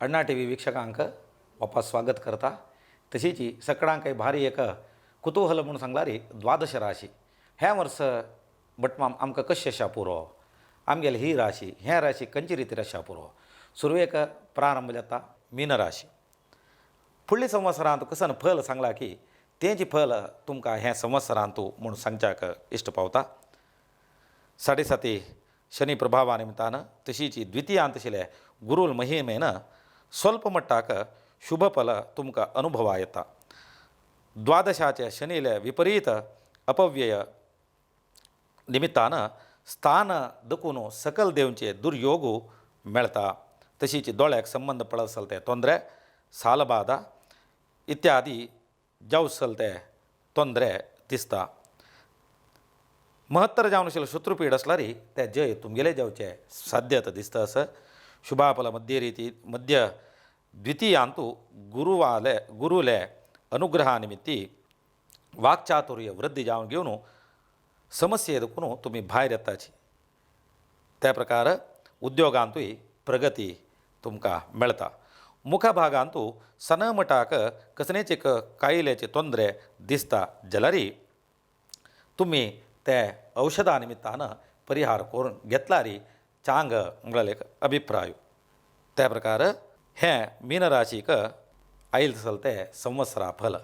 अण्णा TV वीक्षकांक वापस स्वागत करता. तशीच सकडांक भारी एक कुतूहल म्हणून सांगलारी द्वादश राशी ह्या वर्स भटमाम आमकां कशें अशा पुरो आमगेली ही राशी ह्या राशी खंयची रितीर अशा पुरो. सुरवेक प्रारंभ जाता मीन राशी. फुडल्या संवत्सरांत कसन फल सांगला की तेंच फल तुमकां हें संवत्सरांत म्हूण सांगच्याक इश्ट पावता. साडेसाती शनी प्रभावा निमतान तशीच द्वितीयांत आशिल्ले गुरूल महिमेन स्वल्प मट्टाक शुभफल तुमकां अनुभवा येता. द्वादशाचे शनीले विपरीत अपव्यय निमित्तान स्थान दकून सकल देवचे दुर्योग मेळटा. तशीच दोळ्याक संबंद पडत आसल ते तोंदरे सालबादा इत्यादी जावसल ते तोंदरे दिसता. महत्तर जावन आशिल्ले शत्रुपीड आसल्यार ते जय तुमगेले जावचे साध्यता दिसता. आसा शुभाफल मध्य रिती मध्य द्वितीयांतु गुरुवाले गुरुले अनुग्रहा निमित्ती वाक्चातुर्य वृद्धी जावन घेवन समस्ये देखून तुमी भायर येताची. त्या प्रकार उद्योगांतूय प्रगती तुमकां मेळटा. मुखभागांतू सनमटाक कसलेच एक कायल्याचे तोंदरे दिसता जाल्यार तुमी ते औषधा निमित्तान परिहार करून घेतल्यार चांग म्हळ्यार एक अभिप्राय. त्या प्रकार हें मीन राशीक आयल चल ते संवत्सरा फल.